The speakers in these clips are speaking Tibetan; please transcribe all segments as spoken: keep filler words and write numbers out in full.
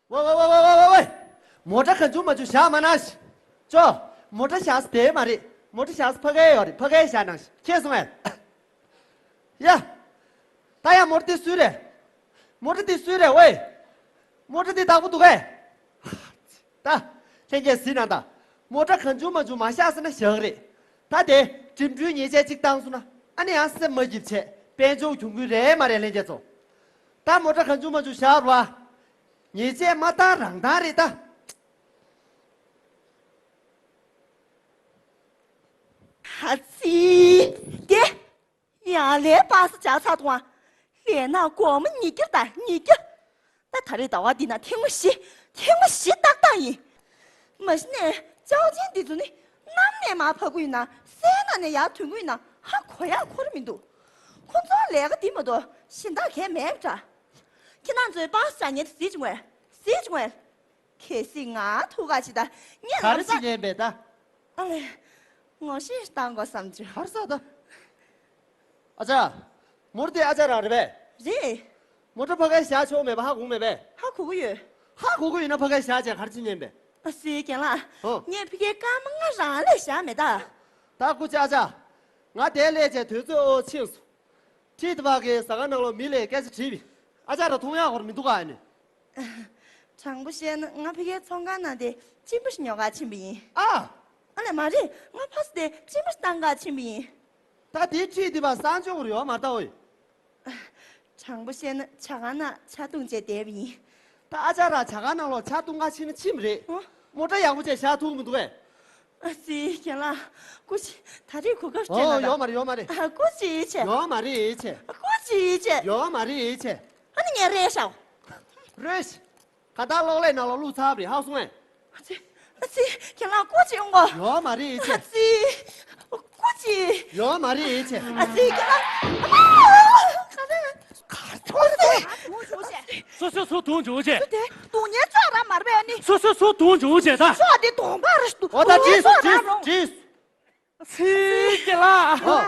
ཝེ་ཝེ་ཝེ་ཝེ་ཝེ་ཝེ། མོ་ཊ་གང་བྱུང་མང་བྱུང་བཞག་མ་གནང་ཞིག་ཅོ། མོ་ཊ་བཞག་ས་དེ་མ་རེད། མོ་ཊ་བཞག་ས་ཕ་གའི་ཡོད་རེད། ཕ་གའི་བཞག་གནང་ཞིག་ཁྱེད་སོང་ངས། ཡ། ད་ཡ་མོ་ཊ་དེ་སུའི་རེད། མོ་ཊ་དེ་སུའི་རེད་ཝེ། མོ་ཊ་དེ་བདག་པོ་འདུག་གས། ད། ལྷན་རྒྱས་གཟིགས་གནང་ད། མོ་ཊ་གང་བྱུང་མང་བྱུང་མ་བཞག་ས་ན་བཞག་རེད། ད་དེ་འགྲིམ་འགྲུལ་ཉེས་ཆད་གཅིག་བཏང་སོང་ན་ཨ་ནི་ཡང་སེམས་མ་སྐྱིད་བྱས་དཔལ་འབྱོར་གྱོང་གུན་རེད་མ་རེད་ལྷན་རྒྱས་ཚོ། ད་མོ་ཊ་གང་བྱུང་མང་བྱུང་བཞག་རོགས། ཉེས་ཆད་མ་བཏང་རང་བཏང་རེད་ད། ཧ་ཙི། དེ། ཡང་ལས་པ་སེ་བྱ་ཚ་ཐུང་བ། ལས་ན་སྒོར་མོ་ཉིས་བརྒྱ་དང་ཉིས་བརྒྱ། ད་ད་རེས་ཟླ་བ་འདི་ན་ཐེངས་མ་བཞི། ཐེངས་མ་བཞི་ཏག་ཏག་ཡིན། མ་གཞི་ནས་ཅའོ་ཅན་འདི་ཚོ་ནི་གནམ་ནས་མར་བབས་ཀྱི་ཡིན་ན་སའི་ནང་ནས་ཡར་ཐོན་གྱི་ཡིན་ན་ཧ་གོ་ཡག་ཁོ་ར་མི་འདུག་ཁོ་ཚོ་ལས་ཀ་འདི་མ་གཏོགས་གཞན་དག་གས་མེད་པ་འདྲ། ཁྱེད་རང་ཚོའི་པ་སེ་བྱ་ཉེ་དུ་གཟིགས་བྱུང་བས། གཟིགས་བྱུང་བས། གལ་སྲིད་ང་ཐུག་ག་ཅི་ད་ངས་ག་རེ་ལབ་ས། བྱེད་ཉན་པས་ད། ཨ་ལས། ངོ་ཤེས་བཏང་དགོས་བསམ་བྱུང་། ག་རེ་ཟ་ད། ཨ་ཅག་མོ་ཊ་དེ་ཨ་ཅག་རང་རེད་པས། རེད། མོ་ཊ་ཕ་གིར་བཞག་ཆོག་མེད་པ་ཧ་གོ་མེད་པས། ཧ་གོ་གི་ཡོད། ཧ་གོ་གི་ཡོད་ན་ཕ་གིར་བཞག་བྱས་ག་རེ་བྱེད་ཉན་པས། ཨ་སི་རྒན་ལགས། ཨོ། ངས་ཕ་གིའི་སྐར་མ་ལྔ་རང་ལས་བཞག་མེད་ད། ད་སྐུ་མཁྱེན་ཨ་ཅག་ང་དེར་སླེབས་བྱས་དུས་ཚོད་ཨོ་ཕྱིན་སོང་། ཁྲིད་དེ་བ་གི་ཟ་ཁང་ནང་ལོགས་མི་ལས་སྐད་ཆ་དྲིས་པས། ཨ་ཅག་ར་མཐོང་ཡག་ཧོར་མི་འདུག་ག་ཨ་ནི། དྲང་པོ་བཤད་ན་ང་ཕ་གིའི་ཚོང་ཁང་ནང་དེ་གཅིན་པ་ཞིག་ཉོ་ག་ཕྱིན་པ་ཡིན། ཨ། ཨ་ལས་མ་རེད། ང་ཕ་སི་དེ་གཅིན་པ་ཞིག་བཏང་ག་ཕྱིན་པ་ཡིན། ད་དེ་ཁྲིད་དེ་བ་གསང་སྤྱོད་ཧོར་ཡོད་མ་ད་ཨོ་ཡི། དྲང་པོ་བཤད་ན་ཇ་ཁང་ནང་ཇ་བཏུང་བྱས་བསྡད་པ་ཡིན། ད་ཨ་ཅག་ར་ཇ་ཁང་ནང་ལོགས་ཇ་བཏུང་ག་ཕྱིན་ན་ཕྱིན་པ་རེད། ཨོ། མོ་ཊ་ཡག་པོ་བྱས་བཞག་ཐུབ་མི་འདུག་གས། ཨ་ཙི་རྒན་ལགས། སྐུ་མཁྱེན་ད་རེས་གོ་སྐབས་སྤྲད་ཨོ་ན་ད། ཡོད་མ་རེད་ཡོད་མ་རེད། ཨ་སྐུ་མཁྱེན་ཆེ། ཡོད་མ་རེད་ཆེ། ཨ་སྐུ་མཁྱེན་ཆེ། ཡོད་མ་རེད་ཆེ། ཨ་ནི་ངས་རེད་ཤག་རེད་ཤག་ག་ད་གློག་ཀླད་ནང་ལ་བླུགས་ཚར་བ་རེད་ཧ་སོང་ངས། ཨ་ཙི། ཨ་ཙི། རྒན་ལགས་སྐུ་མཁྱེན་ཡོང་གོ། ཡོད་མ་རེད་ཨེ་ཆེ། ཨ་ཙི། སྐུ་མཁྱེན། ཡོད་མ་རེད་ཨེ་ཆེ། ཨ་ཙི་རྒན་ལགས། ཨ་མ། ག་རེ། ག་ཚོད་རེད། སོ་སོས་སུ་དུང་འཇུག་ཅེས། སུ་དེ་དུང་ཉེ་ཚོགས་རང་མར་པས་ནི། སོ་སོས་སུ་དུང་འཇུག་ཅེས་ད། ཤོག་དེ་དོང་པར་འོ་ད་དུང་ཉེ་བྲིས་ཚོགས་རང་རུང་། བྲིས། སི་ཀེ་ལ། ཨོ།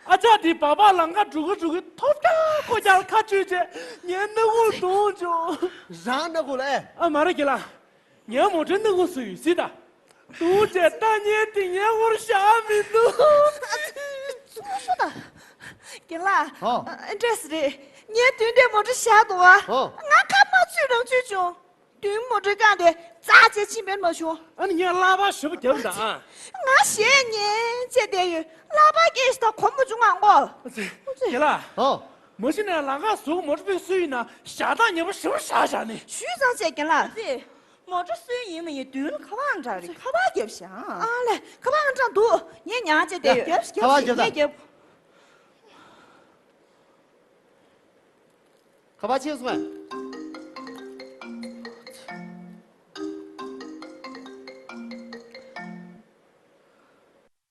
ཨ་ཅག་དེ་སྦག་སྦག་ལམ་ཁ་འགྲོ་གི་འགྲོ་གི་ཐོབ་རྒྱག་ཁོ་རྒྱག་ཁ་བཅུས་བྱས་ངའི་སྣ་ཁུག་བརྡུངས་བྱུང་། རང་སྣ་ཁུག་ལ་ཨེ། ཨ་མ་རེད་རྒན་ལགས། ངའི་མོ་ཊའི་སྣ་ཁུག་སུ་ཡོད་སྲིད་ད། བརྡུངས་བྱས་ལྟ་མཁན་དེ་ངའི་ངོར་བཞག་མི་འདུག་ཚུར་ཤོག་ད། རྒན་ལགས། ཨོ། ཨ་འདྲས་རེད། ངའི་མདུན་དེར་མོ་ཊ་བཞག་འདུག་ཨ། ཨོ། ང་ཁ་མ་ཚུད་རང་ཚུད་བྱུང་། མདུན་མོ་ཊ་བཀག་སྟེ་རྩ་ཆེ་ཕྱིན་པས་མ་བྱུང་། ཨ་ནི་ངས་གླ་པ་ཞེ་པོ་བརྒྱབ་ད། ང་ཞེ་ཉེན་བྱས་བསྡད་ཡོད། གླ་པ་སྐད་ཞིག་ད་གོ་མ་བྱུང་ང་མགོ། རྒན་ལགས། ཨོ། མ་གཞི་ནས་ལམ་ཁ་ཟུར་མོ་ཊ་པིག་སུ་ཡིན་ན་ཞག་ཐག་ཉེ་པོ་ཞེ་པོ་བཞག་བཞག་ནི། ཞུས་ཙང་བྱས་རྒན་ལགས། ཙི། མོ་ཊ་སུའི་ཡིན་མ་ཡིན་མདུན་ཁ་པར་འདྲ་རེད་ཁ་པར་བརྒྱབ་ཤག་ཨ་ལས་ཁ་པར་འདྲ་འདུག་ངས་ཉར་བྱས་བསྡད་ཡོད། རྒྱབ་ཁ་པར་རྒྱབ་ད། ངས་རྒྱབ། ཁ་པར་ཕྱིན་སོང་ངས།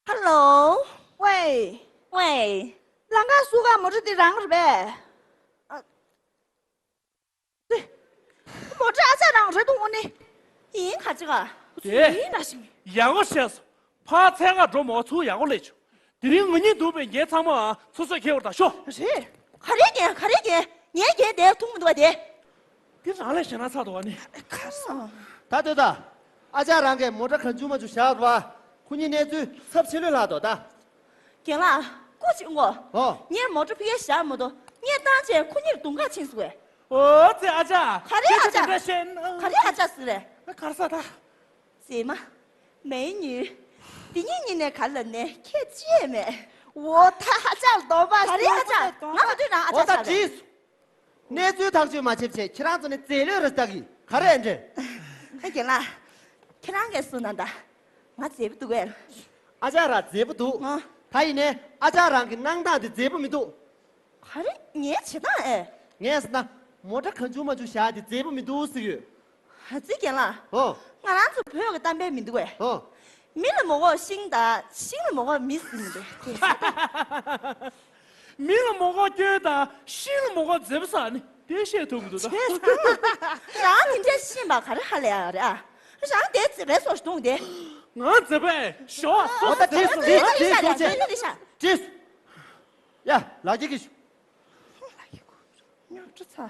ཧ་ལོ། ཝེ། ཝེ། ལམ་ཁ་ཟུར་ཁ་མོ་ཊ་འདི་རང་རེད་པས། ཨ། མོ་ཊ་ཨ་ཅག་རང་རེད་འདུག་ཨོ་ནི། ཡིན་ག་ཅི་ག་དེ། ཡིན་ར་ཞིག་ཡག་པོ་བཤད་སོང་། ཕར་འཚོལ་ག་འགྲོ་མ་ཚུར་ཡག་པོ་སླེབས་བྱུང་། དེ་རིང་ང་གཉིས་འདུག་པས་ངས་ཚང་མ་ཚོ་ཚོས་ཁྱེར་བར་ད་ཤོག་རེད། ག་རེ་རྒྱན་ག་རེ་རྒྱན་ངས་རྒྱན་དེ་མཐོང་མི་འདུག་པ་དེ། དེ་རང་ལས་ཞེ་ན་ཚ་འདུག་བ་ནི། ཁ་སང་། ད་ལྟོས་ད། ཨ་ཅག་རང་གིས་མོ་ཊ་གང་བྱུང་མང་བྱུང་བཞག་རོགས། ཁོ་གཉིས་གནས་ཚུལ་ཚབས་ཆེ་ལོས་ལྷག་འདུག་ད། རྒན་ལགས། སྐུ་མཁྱེན་གོ། ཨོ། ངས་མོ་ཊ་ཕ་གིར་བཞག་མ་གཏོགས་ངས་བཏང་བྱས་ཁོ་གཉིས་ལ་རྡུང་ག་ཕྱིན་སོང་བས། ཨོ་ཙི་ཨ་ཅག་ག་རེ་ཨ་ཅག་ཁྱེད་ཚོ་དེ་འདྲ་བཤད་ན། ག་རེ་ཨ་ཅག་ཟེར་རེད། ཨ་གར་ས་ད། ཙེ་མ། མེ་ཉུལ། འདི་གཉིས་གཉིས་ནས་ག་ལ་ནས་ཁྱེད་ཅི་ཡས་མེད། འོ་ད་ཨ་ཅག་ལ་སྡོམ་པ། ག་རེ་ཨ་ཅག་ང་ག་དུས་རང་ཨ་ཅག་ཆགས་རེད། གནས་ཚུལ་ཐག་གཅོད་མ་བྱེད་བྱས་ཁྱེད་རང་ཚོ་ནི་རྫས་ལོས་རེ་ལྟ་གི་ག་རེ་ཨེ་འདྲེ། ཨ་རྒན་ལགས། ཁྱེད་རང་གིས་གསུངས་ན་ད། ང་རྫས་པོ་འདུག་གས། ཨ་ཅག་ར་རྫས་པོ་འདུག་ཨ། ད་ཡིན་ནའི་ཨ་ཅག་རང་གི་གནང་སྟངས་དེ་རྫས་པོ་མི་འདུག་ག་རེ་ངའི་བྱེད་སྟངས་ཨེ། ངས་ཟེར་ན་མོ་ཊ་གང་བྱུང་མང་བྱུང་བཞག་དེ་རྫས་པོ་མི་འདུག་ཟེར་གི་ཡོད། ཨ་ཙི་རྒན་ལགས། ཨོ། ང་རང་ཚོ་བོད་ཀྱི་གཏམ་དཔེ་མི་འདུག་གས། ཨོ། མི་ལ་མོ་གོག་ཤིང་དང་ཤིང་ལ་མོ་གོག་མི་ཟེར་མི་འདུག་མི་ལ་མོ་གོག་སྐྱོན་དང་ཤིང་ལ་མོ་གོག་མཛེས་པོ་ཟེར་ནི་དེ་བཤད་ཐུབ་མི་འདུག་ད། བྱས་ཙང་། རང་དེ་འདྲས་ཤེས་པ་ག་རེ་ཧ་ལས་ཡ་རེད་ཨ། རང་དེ་མཛེས་པའི་སོ་ཞིག་འདུག་དེ། ང་མཛེས་པས་ཞོག་སོ་སོ་ད་བྲིས་སོ་བྲིས་བྲིས་སོ་བྲིས་སོ་བྲིས་སོ། བྲིས་སོ། ཡ་ལག་གི་གི་ཤུ། ཉག་ཁྲི་ཚ།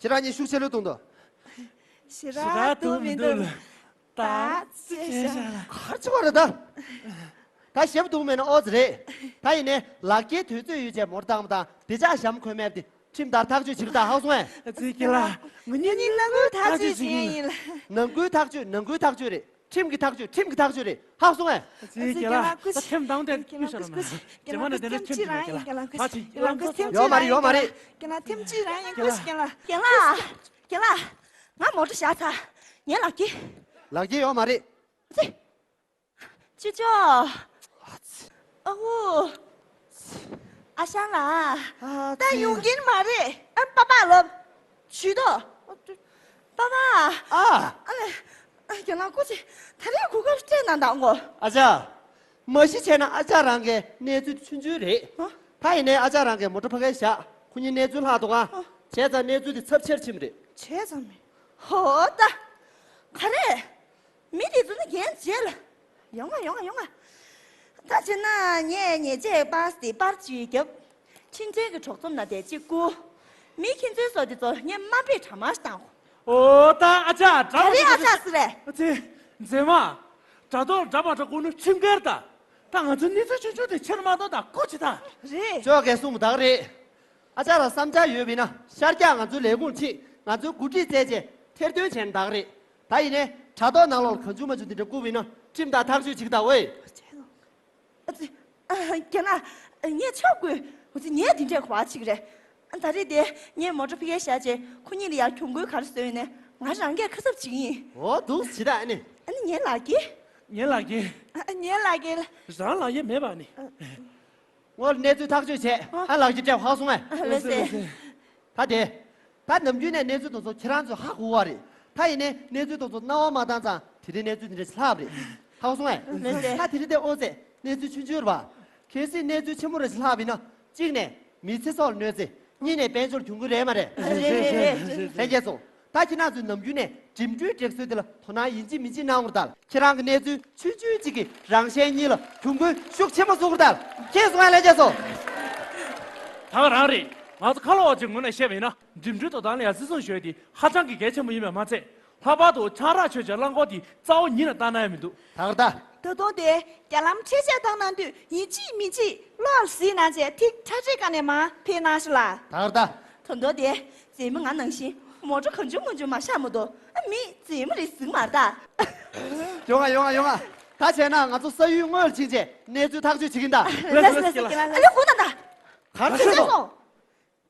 ཁྱེད་རང་གཉིས་ཤུགས་ཆེ་ལོས་གཏོང་དོ། ཞེ་དྲག་སྡུག་མི་འདུག་ད་ཚེ་ཤ། གར་ཆི་བ་རེད་ད། ད་ཞེ་པོ་སྡུག་མེད་ན་ཨོ་ཙི་རེད། ད་ཡིན་ནའི་ལག་འཁྱེར་དུས་ཚོད་ཡོད་ཅེས་མོར་བཏང་མ་བཏང་བདེ་འཇགས་ཞྭ་མོ་གོན་མེད་དེ་ཁྲིམས་ལྟར་ཐག་གཅོད་བྱེད་ཀྱི་ད་ཧ་གོ་སོང་ངས། ཨ་ཙི་ཁྱེད་ལ། ང་གཉིས་ནང་ཁུལ་ཐག་གཅོད་བྱེད་མཁན་ཡིན་ལ། ནང་ཁུལ་ཐག་གཅོད་ནང་ཁུལ་ཐག་གཅོད་རེད། ཁྲིམས་ཀྱི་ཐག་གཅོད་ཁྲིམས་ཀྱི་ཐག་གཅོད་རེད། ཧ་གོ་སོང་ངས། ཨ་ཙི་ཁྱེད་ལ་ད་ཁྲིམས་དང་དེ་ཁྱེད་ལ་ཀུ་ཤ་ཀུ་ཤ་ཁྱེད་ལ་ཀུ་ཤ་ཁྲིམས་གཅིག་རང་ཡིན། ཁྱེད་ལ་ཀུ་ཤ་ཁྱེད་ལ་ཀུ་ཤ་ཁྲིམས་གཅིག་རང་ཡིན། ཁྱེད་ལ་ཁྲིམས་གཅིག་རང་ཡིན། ཡོད་མ་རེད་ཡོད་མ་རེད། ཁྱེད་ལ་ཁྲིམས་གཅིག་རང་ཡིན། ཀུ་ཤ་ཁྱེད་ལ། ཁྱེད་ལ། ཁྱེད་ལ། ང་མོ་ཊ་བཞག་ཚར། ངའི་ལག་འཁྱེར། ལག་འཁྱེར་ཡོད་མ་རེད། ཙི། ཅི་ཅོ། ཨ་ཧུ། ཨ་ཞང་ལགས། ཨ་ད་ཙི། ཡོང་གིན་མ་རེད། ཨ་པ་པ་ལབ། ཇུས་ཏོ། པ་པ། ཨ། ཨ་ལེ། ཨ་རྒན་ལགས་སྐུ་མཁྱེན། ད་རེས་གོ་སྐབས་སྤྲད་གནང་དང་གོ། ཨ་ཅག་མ་གཞི་བྱས་ན་ཨ་ཅག་རང་གི་གནས་ཚུལ་ཆུང་ཆུང་རེད། ཨ། ད་ཡིན་ནའི་ཨ་ཅག་རང་གི་མོ་ཊ་ཕ་གིར་བཞག་ཁོ་གཉིས་གནས་ཚུལ་ལྷག་འདུག་ག་ཨ། བྱས་ཙང་གནས་ཚུལ་དེ་ཚབས་ཆེར་ཕྱིན་པ་རེད། བྱས་ཙང་མི། ཧོ་ད། ག་རེ། མི་དེ་ཚོ་ནི་རྒན་བྱས་ལ། ཡོང་ང་ཡོང་ང་ཡོང་ང་། ད་བྱས་ན་ངས་ཉེས་ཆད་པ་སི་དེ་པར་གཅིག་བརྒྱབ། ཕྱིན་ཆད་ཀྱི་གྲོགས་ཚོམ་ན་དེ་གཅིག་བསྐུར། མི་ཁྱིམ་མཚེས་སོགས་དེ་ཚོ་ངས་དམའ་འབེབས་གྲ་མ་ཞིག་བཏང་གོ། ཨོ་ད་ཨ་ཅག་གྲ་ག་རེ་ཨ་ཅག་སུ་རེད། ཨ་ཙི། མཛེས་མ། དྲ་ཐོག་འདྲ་མ་འདྲ་བསྐུར་ནི་ཁྲིམས་འགལ་ད། ད་ང་ཚོའི་གནས་ཚུལ་ཆུང་ཆུང་དེ་ཕྱིར་མ་གཏོང་དང་སྐུ་མཁྱེན་ད། རེད། ཅོག་གས་གསུངས་པ་དག་རེད། ཨ་ཅག་ལ་བསམ་འཆར་ཡོད་པ་ཡིན་ན་ཤར་རྒྱག་ང་ཚོའི་ལས་ཁུངས་ཁྲིད། ང་ཚོའི་འགོ་ཁྲིད་བཙལ་རྗེས་ཐེར་འདོན་བྱས་ན་དག་རེད། ད་ཡིན་ནའི་དྲ་ཐོག་ནང་ལོགས་ལ་གང་བྱུང་མང་བྱུང་འདི་འདྲ་བསྐུར་བ་ཡིན་ན་ཁྲིམས་དང་ཐག་གཅོད་བྱེད་ཀྱི་ད་འོས། ཨ་ཙི། ཨ་རྒན་ལགས། ངས་ཆོག་དགོས། འོ་ཙི་ངས་འདི་འདྲས་ག་བ་ཅིག་རེད། ད་རེས་དེ་ངས་མོ་ཊ་ཕ་གིར་བཞག་རྗེས་ཁོ་གཉིས་ལ་ཡར་གྱོང་གུན་ག་རེ་བཟོས་ཡོད་ནའི་ང་རང་གིས་ཁ་གསབ་བྱེད་ཀྱི་ཡིན། འོ་འདུག་སེ་བྱེད་ད་ཨ་ནི། ཨ་ནི་ངའི་ལག་འཁྱེར། ངའི་ལག་འཁྱེར། ཨ་ངའི་ལག་འཁྱེར། རང་ལག་འཁྱེར་མེད་པ་ནི། ཨ། ངོ་གནས་ཚུལ་ཐག་གཅོད་བྱས། ཨ། ཨ་ལག་འཁྱེར་སྤྲད་ཧ་གོ་སོང་ངས། ཨ་ལགས་སེ། ད་དེ། ད་ནམ་རྒྱུན་ནས་གནས་ཚུལ་དེ་ཚོ་ཁྱེད་རང་ཚོས་ཧ་གོ་བ་རེད། ད་ཡིན་ནའི་གནས་ཚུལ་དེ་ཚོ་སྣང་བ་མ་བཏང་ཙང་དེ་རིང་གནས་ཚུལ་དེ་འདྲ་ཞིག་ལྷག་པ་རེད། ཧ་གོ་སོང་ངས། ཨ་ལགས་སེ། ད་དེ་རིང་དེ་ཨོ་ཙེ་གནས་ཚུལ་ཆུང་ཆུང་རེད་པ། གལ་སྲིད་གནས་ཚུལ་ཆེན་པོ་རེ་ཞིག་ལྷག་པ་ཡིན་ན་གཅིག་ནས་མི་ཚེ་སྲོག་ལ་གནོད་འཚེ། གཉིས་ནས་དཔལ་འབྱོར་གྱོང་གུན་རེད་མ་རེད། རེད་རེད་རེད། ལྷན་རྒྱས་ཚོ། ད་ཁྱེད་རང་ཚོས་ནམ་རྒྱུན་ནས་ འགྲིམ་འགྲུལ་སྒྲིག་སྲོལ་དེ་ལ་དོ་སྣང་ཡིན་གཅིག་མིན་གཅིག་གནང་དགོས་རེད་ད། ཁྱེད་རང་གི་གནས་ཚུལ་ཆུང་ཆུང་གཅིག་གིས་རང་གཞན་གཉིས་ལ་གྱོང་གུན་ཤུགས་ཆེན་པོ་བཟོ་གི་རེད་ད། ཁྱེད་གསུང་ཡ་ལན་རྒྱག་སོང་། ད་ག་རང་རེད། ང་ཚོ་ཁ་ལོ་བ་ཅིག་ངོས་ནས་བཤད་པ་ཡིན་ན། འགྲིམ་འགྲུལ་དོ་དམ་ལ་ཡ་བརྩི་སྲུང་ཞུ་ཡ་དེ་ཧ་ཅང་གི་གལ་ཆེན་པོ་ཡིན་པས་མ་ཚད། ལྷག་པར་དུ་ཆང་རག་མཆོད་བྱའི་རླངས་འཁོར་དེ་རྩ་བ་ཉིད་ནས་བཏང་གནང་ཡ་མི་འདུག་ད་ག་རེད་ད། ད་དུང་དེ་རྒྱ་ལམ་འཕྲེད་བཅད་བཏང་གནང་དུས་ཡིན་གཅིག་མིན་གཅིག་གློག་ལ་གཟིགས་གནང་བྱས་ཐིག་ཁྲ་ཁྲའི་སྒང་ནས་མར་ཕེབས་གནང་ཤོག་ལགས། ད་ག་རེད་ད། ད་དུང་དེ་མཛེས་མ་ང་ནང་བཞིན་མོ་ཊ་གང་བྱུང་མང་བྱུང་མ་བཞག་མི་འདུག་ཨ། མི་མཛེས་མ་རེད་ཟེར་གི་མ་རེད་ད། ཡོང་ང་ཡོང་ང་ཡོང་ང་། ད་བྱས་ན་ང་ཚོ་ས་ཡུལ་དངོས་ལ་ཕྱིན་བྱས་གནས་ཚུལ་ཐག་གཅོད་བྱེད་ཀྱིན་ད། ལགས་སོ་ལགས་སོ། ཨ་ལེ་ཧུ་ན་ད། ག་རེ་བྱས་སོང་། སོང་།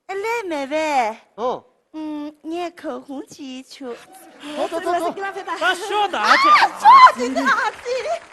ཨ་ལེ་མེད་པས། ཨོ། ཨུམ། ངས་ག་ཧུང་ཅིག་བྱུག །ཨོ། ཙོ་ཙོ་ཙོ། ད་ཤོག་ད་ཨ་ཅེ། ཨ་ཅོ་དེ་ནི་ཨ་ཙི།